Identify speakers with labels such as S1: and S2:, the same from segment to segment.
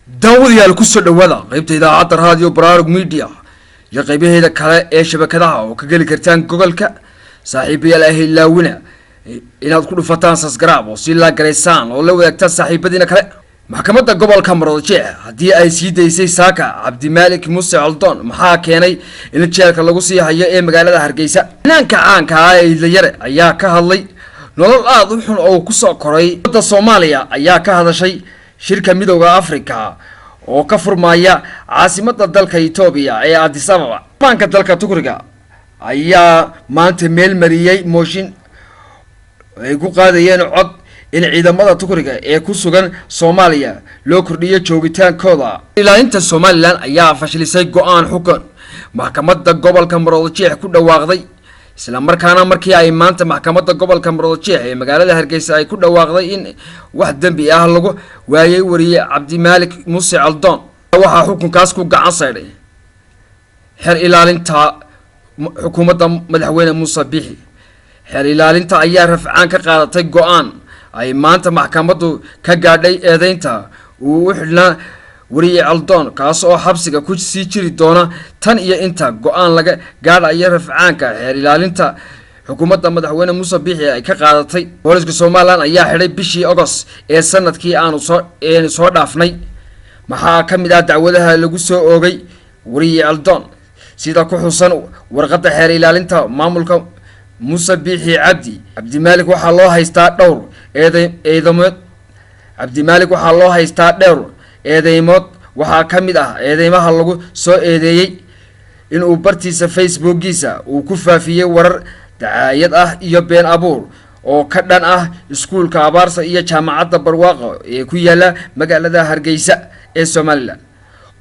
S1: Daawadayaal, kusoo dhawaada qeybta idaacadda Raadiyo Baraarug Media iyo qeybaheeda kale ee shabakadaha oo ka geli kartaan gogolka. Saaxiibayaal, ahilaawina inaad ku dhufataan subscribe oo si laagaraysaan oo la wadaagtaan saaxiibadiina kale. Maxkamadda gobolka Maroodijeex haddii ay sii daysay saaka Cabdimaalik Muuse Coldoon, maxaa keenay in jeelka lagu sii hayo ee magaalada Hargeysa? Fanaanka caanka ah ee Idlayare ayaa ka hadlay nolol aada u xun oo kusoo koray. Wadda Soomaaliya ayaa ka hadashay shirka Midooda Africa oo ka furmaya caasimada dalka Etoobiya ee Addis Ababa. Baanka dalka Tukriga ayaa maanta meel mariyey mooshin ay ku qaadayeen cod in ciidamada Tukriga ee ku sugan Soomaaliya loo kordhiyo joogitaankooda. Ilaalinta Somaliland ayaa fashilisay go-aan xukun maxkamadda gobolka Maroodijeex ku dhawaaqday, isla markaana markii ay maanta maxkamadda gobolka Maroodijeex ee magaalada Hargeysa ay ku dhawaaqday in wax dembi ah lagu waayay wariye Cabdimaalik Muuse Caldoon, waxaa xukunkaas ku gacan saydhay xeer ilaalinta xukuumadda madaxweyne Muuse Biixi. Xeer ilaalinta ayaa rafcaan ka qaadatay go-aan ay maanta maxkamaddu ka gaadhay eedeynta uu u xidhnaa wariye Caldoon, kaas oo xabsiga ku sii jiri doona tan iyo inta go-aan laga gaadhayo rafcaanka xeer ilaalinta xukuumadda madaxweyne Muuse Biixi ay ka qaadatay. Booliska Somaliland ayaa xidhay bishii Agost ee sanadkii aanu soo eenu soo dhaafnay. Maxaa ka mid ah dacwadaha lagu soo oogay wariye Caldoon? Sida ku xusan warqadda xeer ilaalinta maamulka Muuse Biixi Cabdi, Cabdimaalik waxaa loo haystaa dhowr eedeedamood. Cabdimaalik waxaa loo haystaa dhowr eedeymood. Waxaa ka mid ah eedeymaha lagu soo eedeeyey inuu bartiisa Facebookiisa uu ku faafiyey warar dacaayad ah iyo been abuur oo ka dhan ah iskuulka Abaarsa iyo Jaamacadda Barwaaqo ee ku yaala magaalada Hargeysa ee Somaliland.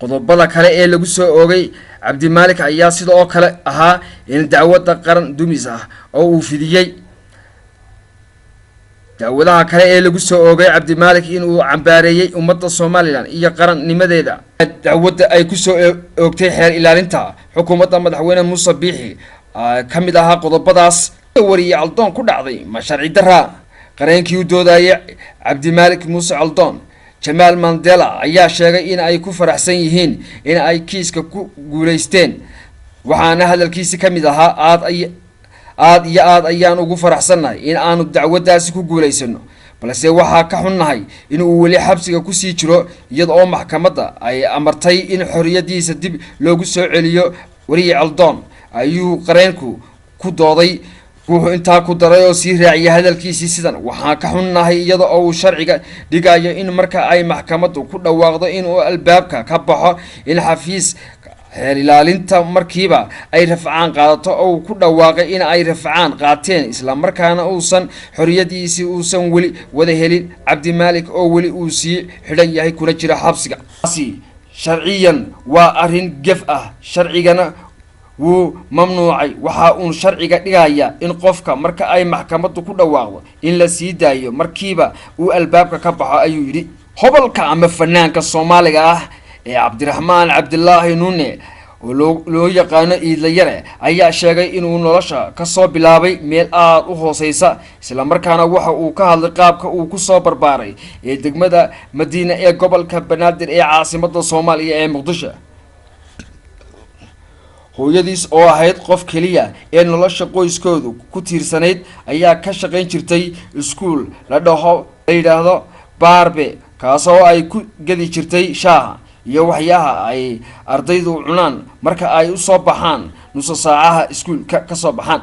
S1: Qodobada kale ee lagu soo oogay Cabdimaalik ayaa sidoo kale ahaa in dacwadda qaran dumis ah oo uu fidiyey. Dacwadaha kale ee lagu soo oogay Cabdimaalik inuu cambaareeyey ummadda Somaliland iyo qarannimadeeda. Dacwadda ay kusoo oogtay xeer ilaalinta xukuumadda madaxweyne Muuse Biixi ka mid ahaa qodobadaas. Wariye Caldoon ku dhacday ma sharci daraa? Qareenkii u doodayay Cabdimaalik Muuse Caldoon, Jamaal Mandela, ayaa sheegay in ay ku faraxsan yihiin in ay kiiska ku guuleysteen, waxaana hadalkiisi ka mid ahaa: "Aad ay aada iyo aad ayaan ugu faraxsannahay in aanu dacwaddaasi ku guulaysano, balse waxaa ka xunnahay in uu weli xabsiga kusii jiro iyada oo maxkamadda ay amartay in xorriyadiisa dib loogu soo celiyo wariye Caldoon," ayuu qareenku ku dooday. Wuxuu intaa ku daray oo sii raaciyay hadalkiisii sidan: "Waxaan ka xunnahay iyada oo uu sharciga dhigayo in marka ay maxkamaddu ku dhawaaqdo inuu albaabka ka baxo, in xafiis xeer ilaalinta markiiba ay rafcaan qaadato, oo uu ku dhawaaqay in ay rafcaan qaateen, islamarkaana uusan xoriyadiisii uusan weli wada helin Cabdimaalik oo weli uu sii xidhan yahay kuna jira xabsiga. Sharciyan waa arrin gef ah, sharcigana wuu mamnuucay. Waxa uun sharciga dhigaya in qofka marka ay maxkamaddu ku dhawaaqdo in la sii daayo markiiba uu albaabka ka baxo," ayuu yidhi. Hobolka ama fanaanka Soomaaliga ah ee Cabdiraxmaan Cabdilaahi Nuune oo loo yaqaano Iidlayare ayaa sheegay inuu nolosha kasoo bilaabay meel aada u hooseysa, islamarkaana waxa uu ka hadlay qaabka uu kusoo barbaaray ee degmada Madiina ee gobolka Banaadir ee caasimada Soomaaliya ee Muqdisho. Hooyadiis oo ahayd qof keliya ee nolosha qoyskoodu ku tiirsanayd ayaa ka shaqayn jirtay iskuul la dhaho la yidhaahdo Baarbe, kaasoo ay ku gedi jirtay shaaha iyo waxyaaha ay ardaydu cunaan marka ay usoo baxaan nuso saacaha iskuulka kasoo baxaan.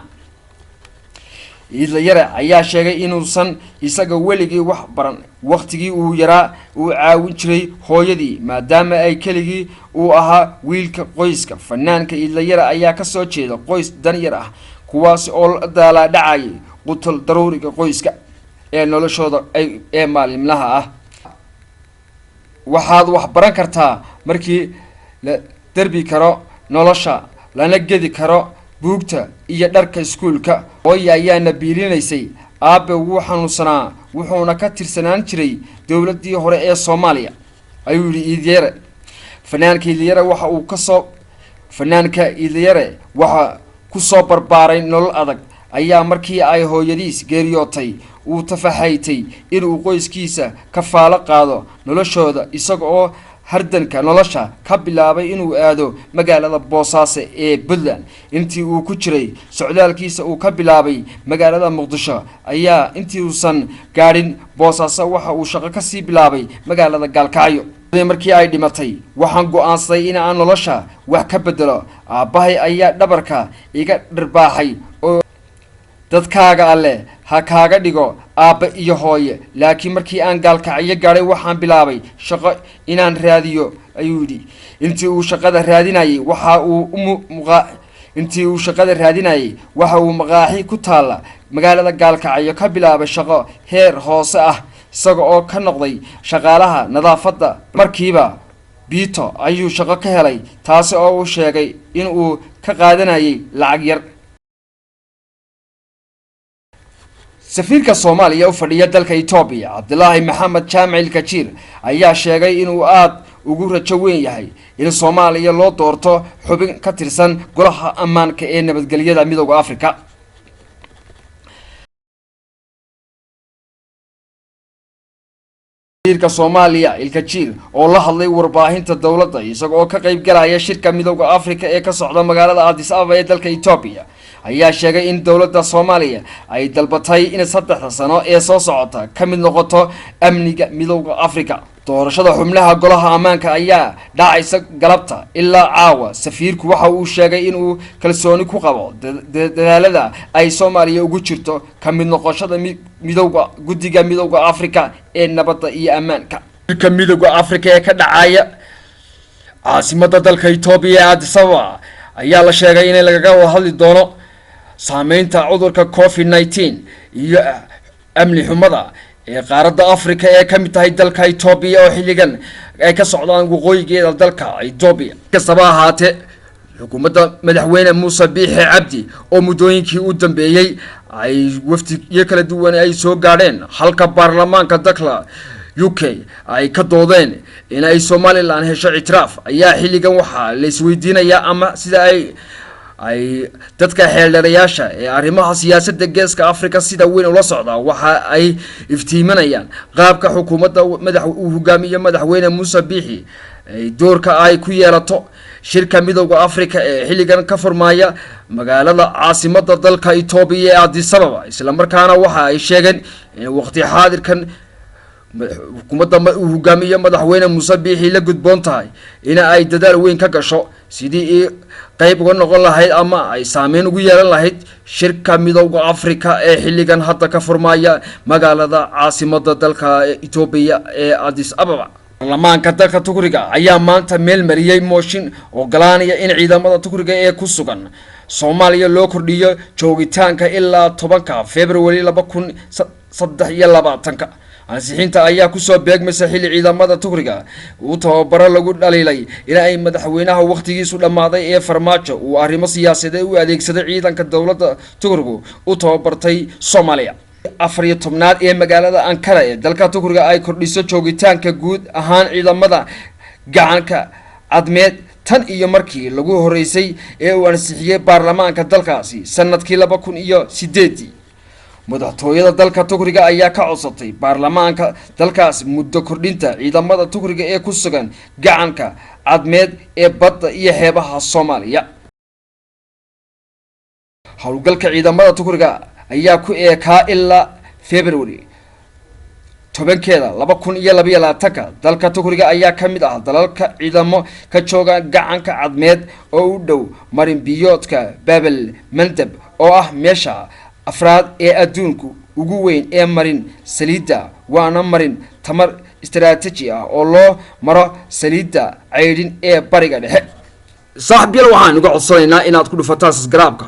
S1: Iidlayare ayaa sheegay inuusan isaga weligii wax baran. Waktigii uu yaraa uu caawin jiray hooyadii, maadaama ay keligii uu ahaa wiilka qoyska. Fanaanka Iidlayare ayaa kasoo jeeda qoys danyar ah, kuwaasi oo la daalaadhacayay qutul daruuriga qoyska ee noloshooda ee maalinlaha ah. "Waxaad wax baran kartaa markii la derbi karo nolosha, lana gedi karo buugta iyo dharka iskuulka. Hooya ayaana biilinaysay. Aabe wuu xanuunsanaa, wuxuuna ka tirsanaan jiray dowladdii hore ee Soomaaliya," ayuu yidhi Iidyare. Fanaanka Iidyare waxa uu kasoo fanaanka Iidyare waxa kusoo barbaaray nolol adag ayaa markii ay hooyadiis geeriyootay uu tafaxaytay inuu qoyskiisa ka faalo qaado noloshooda, isaga oo Hardanka nolosha ka bilaabay inuu aado magaalada Boosaaso ee Puntland. Intii uu ku jiray socdaalkiisa uu ka bilaabay magaalada Muqdisho ayaa intii uusan gaadhin Boosaaso waxa uu shaqo kasii bilaabay magaalada Gaalkacyo. Markii ay dhimatay, waxaan go-aansaday in aan nolosha wax ka bedelo. Aabbahay ayaa dhabarka iga dhirbaaxay oo dadkaaga Alle ha kaaga dhigo aabba iyo hooye. Laakiin markii aan Gaalkacyo gaadhay, waxaan bilaabay shaqo inaan raadiyo, ayuu yidhi. Intii uu shaqada raadinayay, waxa uu maqaaxi ku taalla magaalada Gaalkacyo ka bilaabay shaqo heer hoose ah, isaga oo ka noqday shaqaalaha nadaafadda. Markiiba Biito ayuu shaqo ka helay, taasi oo uu sheegay in uu ka qaadanayay lacag yar. Safiirka Soomaaliya u fadhiya dalka Etoobiya, Cabdilaahi Maxamed Jaamicil Kajiir, ayaa sheegay inuu aada ugu rajo weyn yahay in Soomaaliya loo doorto xubin ka tirsan Golaha Ammaanka ee Nabadgelyada Midooda Africa. Safiirka Soomaaliya Ilkajiir oo la hadlay warbaahinta dowladda isaga oo ka qayb galaya shirka Midooda Africa ee ka socda magaalada Addis Ababa ee dalka Etoobiya ayaa sheegay in dowladda Soomaaliya ay dalbatay in 3da sano ee soo socota ka mid noqoto amniga Midooda Africa. Doorashada xubnaha Golaha Ammaanka ayaa dhacaysa galabta ilaa caawa. Safiirku waxa uu sheegay inuu kalsooni ku qabo dadaalada ay Soomaaliya ugu jirto ka mid noqoshada midowga guddiga Midowda Africa ee nabadda iyo ammaanka. Shirka Midowda Africa ee ka dhacaya caasimada dalka Etoobiya ee Addis Ababa ayaa la sheegay in lagaga wada hadli doono saameynta cudurka COVID-19 iyo amni xumada ee qaaradda Africa ee ka mid tahay dalka Etoobiya, oo xilligan ay ka socdaan waqooyigeeda dalka Etoobiya. Kastaba ahaatee, xukuumadda madaxweyne Muuse Biixi Cabdi oo muddooyinkii u dambeeyey ay wafdiyo kala duwan ay soo gaadheen halka baarlamaanka dalka UK ay ka doodeen in ay Somaliland hesho ictiraaf, ayaa xilligan waxaa la isweydiinayaa ama sida ay dadka xeeldheerayaasha ee arrimaha siyaasadda Geeska Africa sida weyn ula socda waxa ay iftiiminayaan qaabka xukuumadda madax uu hogaamiyo madaxweyne Muuse Biixi ay doorka ay ku yeelato shirka Midowda Africa ee xilligan ka furmaaya magaalada caasimada dalka Etoobiya ee Addis Ababa. Islamarkaana waxa ay sheegeen in waqti xaadirkan xukuumadda uu hogaamiyo madaxweyne Muuse Biixi la gudboon tahay in ay dadaal weyn ka gasho sidii qayb uga noqon lahayd ama ay saameyn ugu yeelan lahayd shirka Midowda Africa ee xilligan hadda ka furmaya magaalada caasimada dalka Etoobiya ee Addis Ababa. Baarlamaanka dalka Tukriga ayaa maanta meel mariyey mooshin ogolaanaya in ciidamada Tukriga ee ku sugan Soomaaliya loo kordhiyo joogitaanka ilaa 10ka February 2023-ka. Ansixinta ayaa kusoo beegmaysa xilli ciidamada Tukriga uu tababaro lagu dhaliilay in ay madaxweynaha wakhtigiisu dhammaaday ee Farmaajo uu arrimo siyaasadeed u adeegsaday ciidanka dowladda Tukrigu u tababartay Soomaaliya. 14aad ee magaalada Ankara ee dalka Tukriga ay kordhiso joogitaanka guud ahaan ciidamada Gacanka Cadmeed tan iyo markii lagu horeysay ee uu ansixiyey baarlamaanka dalkaasi sanadkii 2008-dii. Madaxtooyada dalka Tukriga ayaa ka codsatay baarlamaanka dalkaas muddo kordhinta ciidamada Tukriga ee ku sugan Gacanka Cadmeed ee badda iyo xeebaha Soomaaliya. Howlgalka ciidamada Tukriga ayaa ku eekaa ilaa February 10-keeda 2022-ka. Dalka Tukriga ayaa ka mid ah dalalka ciidamo ka jooga Gacanka Cadmeed oo u dhow marin biyoodka Babel Mandab, oo ah meesha afraad ee adduunku ugu weyn ee marin saliidda, waana marin tamar istaraatiiji ah oo loo maro saliidda caydhin ee Bariga Dhexe. Saaxiib yal, waxaan uga codsanaynaa inaad ku dhufataan subscribe-ka.